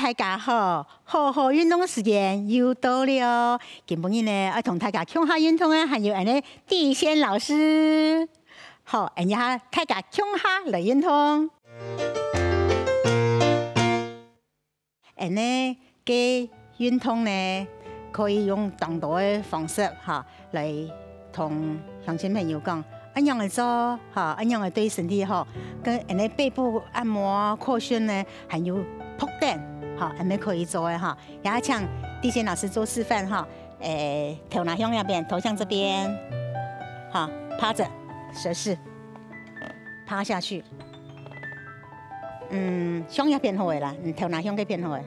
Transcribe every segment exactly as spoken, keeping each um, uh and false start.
大家好，好好運動个時間又到了。今晡日呢，愛同大家共下運動个還有𠊎等个地仙老師。好，恁樣大家共下來運動。恁樣个運動呢，可以用當多个方式哈，來同鄉親朋友講，恁樣來做哈，恁樣來對身體好，跟恁樣背部按摩、擴胸呢，還有伏凳，哈，恁樣可以做个哈。也請地仙老師做示範哈。誒，頭那向那邊，頭向這邊，好，趴著，蛇式，趴下去。嗯，向那邊好个啦，嗯，頭那向該邊好个，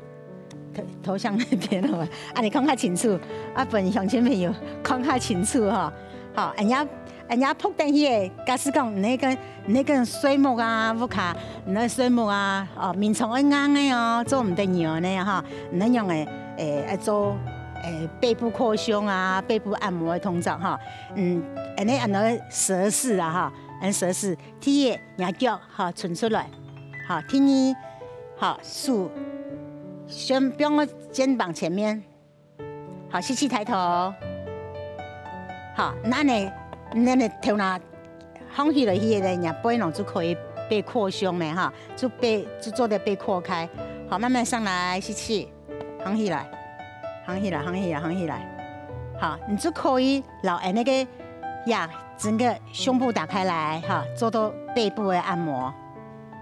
頭，頭向那邊好个，啊，你看較清楚，啊，分鄉親朋友看較清楚哈。好，恁樣，恁樣伏等去个，假使講你該个，你該个睡目啊，屋下，你个睡目啊，哦，眠床愛硬个哦，做毋得軟个哈，你用个，誒，愛做，誒，背部擴胸啊，背部按摩个動作哈。嗯，恁樣恁樣蛇式啊哈，恁蛇式，第一，若腳哈伸出來，好，第二，好，手先放个肩膀前面， 好，吸氣抬頭。好，恁樣，恁樣頭那䟘起來去个呢，若背囊就可以被擴胸了哈，就被，就做得被擴開。好，慢慢上來，吸氣，䟘起來，䟘起來，䟘起來，䟘起來。好，你就可以摎恁樣个呀，整個胸部打開來哈，做到背部的按摩。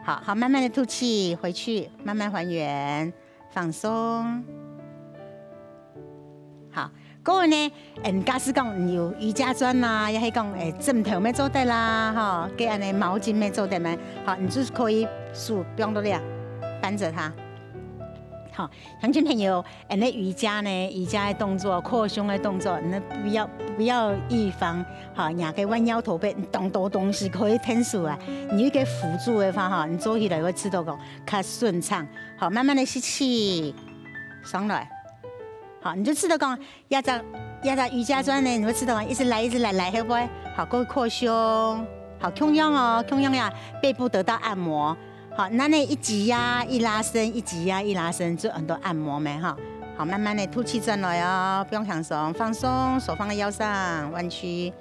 好，好，慢慢的吐氣，回去慢慢還原。 放鬆。好，過後呢，嗯，假使講你有瑜伽磚啦，也係講，誒，枕頭乜做得啦，吼，該恁樣毛巾乜做得咩？好，你就可以手放到這，扳著它。好，鄉親朋友，恁樣瑜伽呢，瑜伽的動作，擴胸的動作，你不要，不要預防，好，若个彎腰駝背，當多東西可以𢯭手啊。你有一個輔助的話，哈，你做起來會知道講較順暢。 好，慢慢的吸氣，上來。好，你就知道講，這隻，這隻瑜伽磚呢，你會知道講，一直來，一直來，來，會不會？好，過擴胸。好，共樣哦，共樣呀，背部得到按摩。好，那呢，一擠壓，一拉伸，一擠壓，一拉伸，就很多按摩咩，哈。好，慢慢的吐氣轉來哦，放輕鬆，放鬆，手放在腰上，彎曲。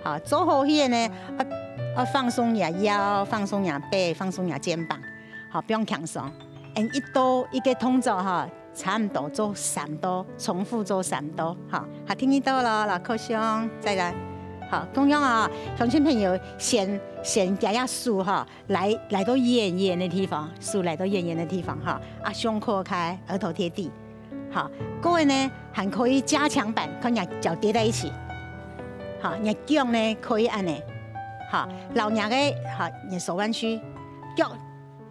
好，做好去个呢，愛，愛放鬆若腰，放鬆若背，放鬆若肩膀，好，放輕鬆。嗯，一到一個動作哈，差毋多做三到，重複做三到，哈。好，第二到囉，來擴胸，再來。好，共樣啊，鄉親朋友，先，先加下手哈，來，來到圓圓个地方，手來到圓圓个地方哈，啊，胸擴開，額頭貼地。 好，各位呢，還可以加強版，看若腳貼在一起。好，若腳呢，可以恁樣。好，摎若个，好，若手彎曲，腳，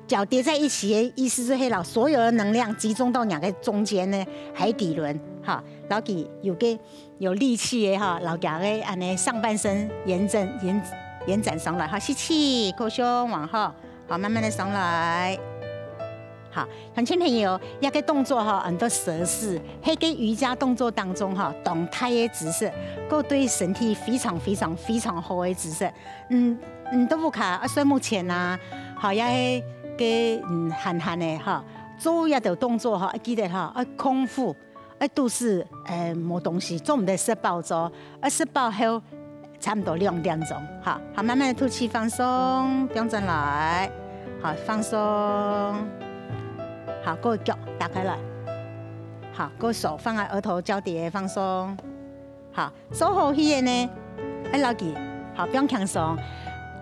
腳貼在一起的意思就係摎所有的能量集中到若个中間呢，海底輪，好，摎佢有个，有力氣的哈，摎佢个恁樣上半身延展，延，延展上來，好，吸氣，擴胸，往後。 好，慢慢的上來。好，鄉親朋友，這個動作哈，安到蛇式，係該瑜伽動作當中哈，當大个姿勢，過對身體非常非常非常好个姿勢。嗯，嗯，都不卡，啊，睡目前啊，好，也係該，嗯，閒閒个哈，做這兜動作哈，記得哈，愛空腹， 欸，肚屎，欸，無東西，做毋得食飽做，欸，食飽後差毋多兩點鐘，哈，好，慢慢的吐氣放鬆，放轉來，好，放鬆，好，過腳打開來，好，過手放在額頭交疊放鬆，好，收好氣个呢，欸，牢記，好，放輕鬆，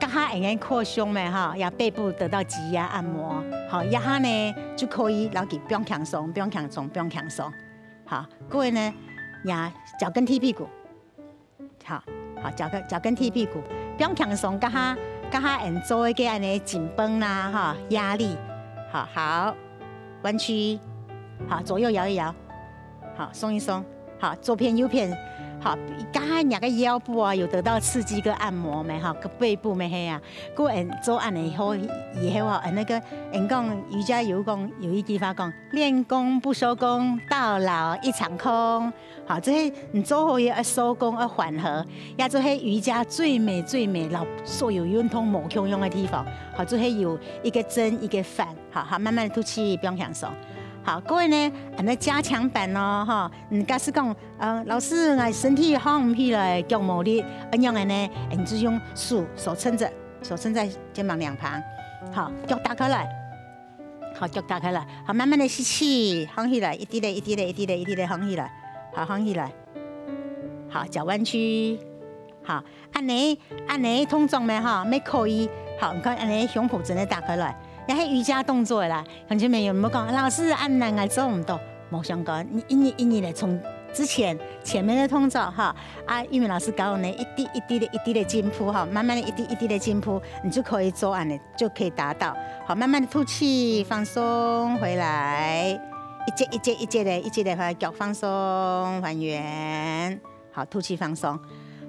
這下𠊎等擴胸个哈，也背部得到擠壓按摩，好，這下呢就可以牢記放輕鬆，放輕鬆，放輕鬆。 好，各位呢，也腳跟踢屁股。好，好，腳跟，腳跟踢屁股，放輕鬆，這下，這下𠊎等做一個恁樣緊繃啦，哈，壓力。好，好，彎曲，好，左右搖一搖，好，鬆一鬆，好，左片右片，好，這下若个腰部啊有得到刺激跟按摩無？哈，个背部無係啊？故𠊎等做恁樣以後，以後啊，那個，𠊎等講瑜伽有講，有一句話講， 練功不收工，到老一場空。好，這係你做好也愛收工，愛緩和，也就係瑜伽最美最美，摎所有運動無共樣个地方。好，就係有一個正，一個反。好，好，慢慢吐氣，放輕鬆。好，各位呢，恁呢加強版哦，哈。嗯，假使講，呃，老師，𠊎身體䟘毋起來，腳無力，恁樣个呢，你就用手，手撐著，手撐在肩膀兩旁，好，腳打開來，好，腳打開來，好，慢慢的吸氣，䟘起來，一滴咧，一滴咧，一滴咧，一滴咧䟘起來，好，䟘起來，好，腳彎曲，好， 恁呢，恁呢動作咩吼，乜可以。好，你看恁呢胸脯真个打開來，也係瑜伽動作啦。鄉親朋友，毋好講，老師恁難，𠊎做毋到。無相干，你一日一日的從之前前面的動作哈，啊，玉美老師教你一滴一滴的、一滴的進步哈，慢慢的一滴一滴的進步，你就可以做恁呢，就可以達到。好，慢慢的吐氣，放鬆回來，一節一節一節的、一節的，腳放鬆，還原。 好，吐氣放鬆。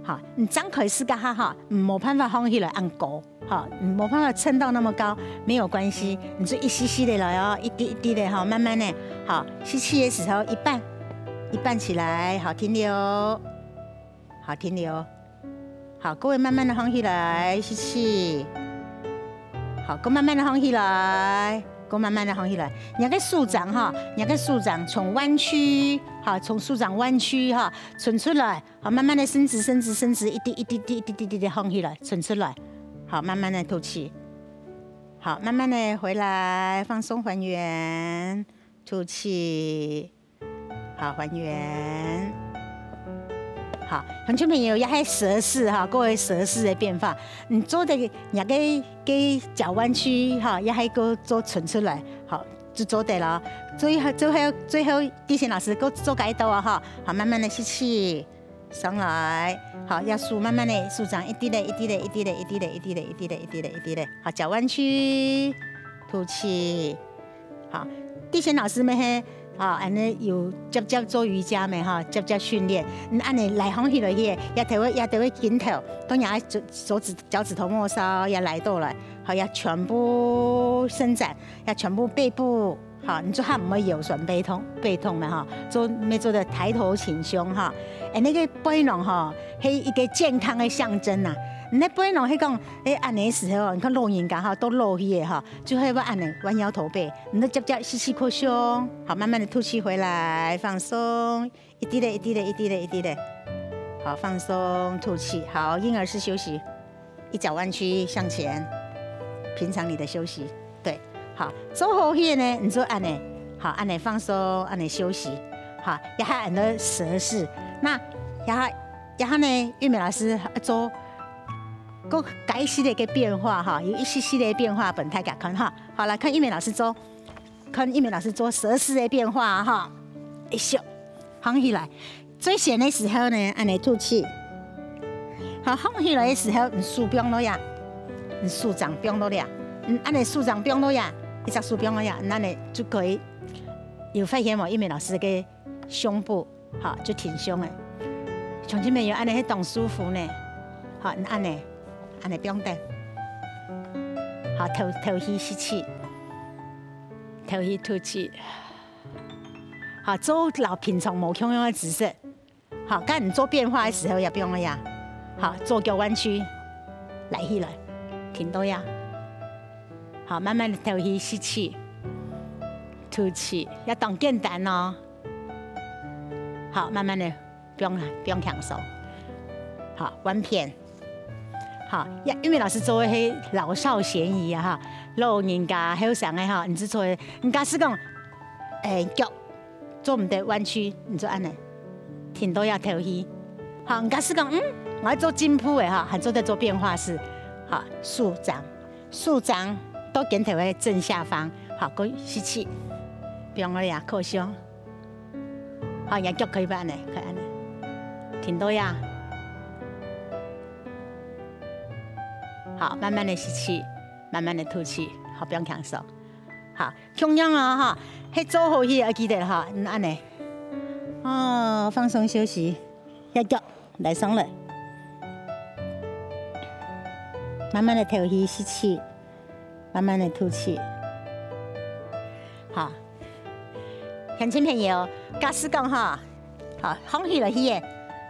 好，你張開自家哈哈，嗯，無辦法䟘起來恁高，好，嗯，無辦法撐到那麼高，沒有關係，你就一息息的來哦，一滴一滴的哈，慢慢的，好，吸氣的時候一半，一半起來，好，停留，好，停留，好，各位慢慢的䟘起來，吸氣，好，各位慢慢的䟘起來，各位慢慢的䟘起來，你个手掌哈，你个手掌從彎曲，好，從手掌彎曲哈，伸出來， 好，慢慢的伸直，伸直，伸直，一滴一滴滴，一滴滴滴滴䟘起來，伸出來。好，慢慢的吐氣。好，慢慢的回來，放鬆還原，吐氣。好，還原。好，鄉親朋友，這係蛇式哈，各位蛇式的變化，你做得，若个个腳彎曲哈，也還个做伸出來，好，就做得了。最後，最後，最後，地心老師个做改到啊哈，好，慢慢的吸氣。 上來。好，這手慢慢的，手掌一滴咧，一滴咧，一滴咧，一滴咧，好，腳彎曲，吐氣。好，地心老師乜係，好，恁呢有接接做瑜伽無哈，接接訓練。嗯，恁呢來䟘起來去，這頭个，這頭个筋頭，當然手，手指，腳趾頭末梢也來到來，好，這全部伸展，這全部背部 好，你就較毋會腰痠背痛，背痛了哈，做，乜做得抬頭挺胸哈。哎，那个背囊哈，係一个健康的象徵吶。你个背囊係講，哎，恁呢時候，你看老人家哈，都老去个哈，就會要恁呢彎腰駝背，你就接接吸氣擴胸，好，慢慢的吐氣回來，放鬆，一滴咧，一滴咧，一滴咧，一滴咧，好，放鬆，吐氣，好，嬰兒式休息。 一腳彎曲向前，平常你的休息。對，好，做好去呢，你就恁呢，好，恁呢放鬆，恁呢休息，好，這下恁呢蛇式，那這下，這下呢，玉美老師做个該系列个變化哈，有一息息个變化，分大家看哈。好，來看玉美老師做。 看玉美老師做蛇式个變化哈，一咻，䟘起來。最前个時候呢，恁呢吐氣。好，䟘起來个時候，你手放落呀，你手掌放落呀，嗯，恁呢手掌放落呀，一隻手放落呀，恁呢就可以。有發現無？玉美老師个胸部 好，就挺胸个。鄉親朋友，恁呢係當舒服呢。好，恁呢，恁呢放等。好，透，透氣吸氣，透氣吐氣。好，做摎平常無共樣个姿勢。好，該你做變化个時候也放落呀。好，左腳彎曲，來起來，停到呀。好，慢慢的透氣吸氣，吐氣，也當簡單哦。 好，慢慢的放，放輕鬆。好，換片。好，呀，因為老師做个係老少咸宜啊哈，老人家、後生个哈，你就做个，你假使講，哎，腳做毋得彎曲，你就恁呢，停到這透氣。好，你假使講，嗯，𠊎愛做進步个哈，還做得做變化式。好，手掌，手掌到肩頭个正下方，好，過吸氣，放落來擴胸。 好，你腳可以恁呢，可以恁呢，停到呀。好，慢慢的吸氣，慢慢的吐氣，好，放輕鬆。好，共樣哦，哈，係做好去，愛記得哈，嗯，恁呢。哦，放鬆休息，下腳來上來，慢慢的透氣，吸氣。 慢慢的吐氣。好，鄉親朋友，假使講哈，好，䟘起來去个，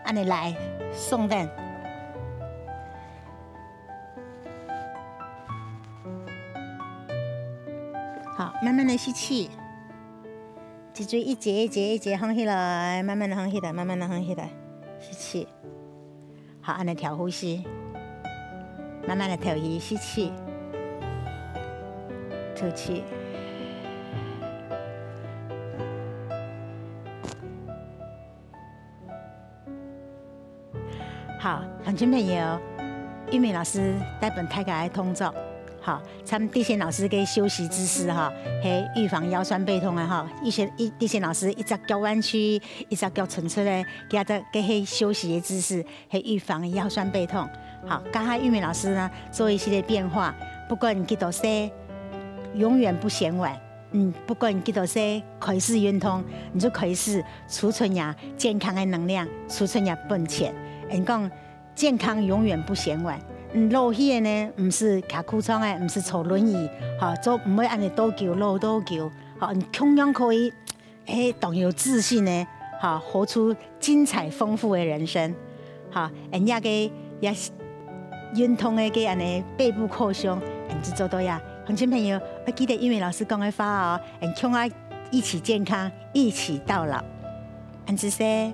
恁呢來，鬆等。好，慢慢的吸氣。一節一節一節一節䟘起來，慢慢的䟘起來，慢慢的䟘起來，吸氣。好，恁樣調呼吸，慢慢的敨氣，吸氣，吐氣。 好，鄉親朋友，玉美老師帶分大家个動作，好，參地線老師个休息姿勢吼，係預防腰痠背痛个吼。地線，地線老師一隻腳彎曲，一隻腳伸出來，佢這个係休息个姿勢，係預防腰痠背痛。好，剛才玉美老師呢，做一些个變化，不管你幾多歲，永遠不嫌晚。 嗯，不管幾多歲開始運動，你就開始儲存這健康个能量，儲存這本錢。人講健康永遠不嫌晚。嗯，老去个呢，毋使徛苦床个，毋使坐輪椅，吼，做毋會恁樣多久老多久，吼，你共樣可以，誒，當有自信个，吼，活出精彩豐富个人生。 好，恁樣个也運動个个恁樣背部擴胸，恁樣做到呀。鄉親朋友，愛記得玉美老師講个話哦，恁樣啊，一起健康，一起到老。恁樣細。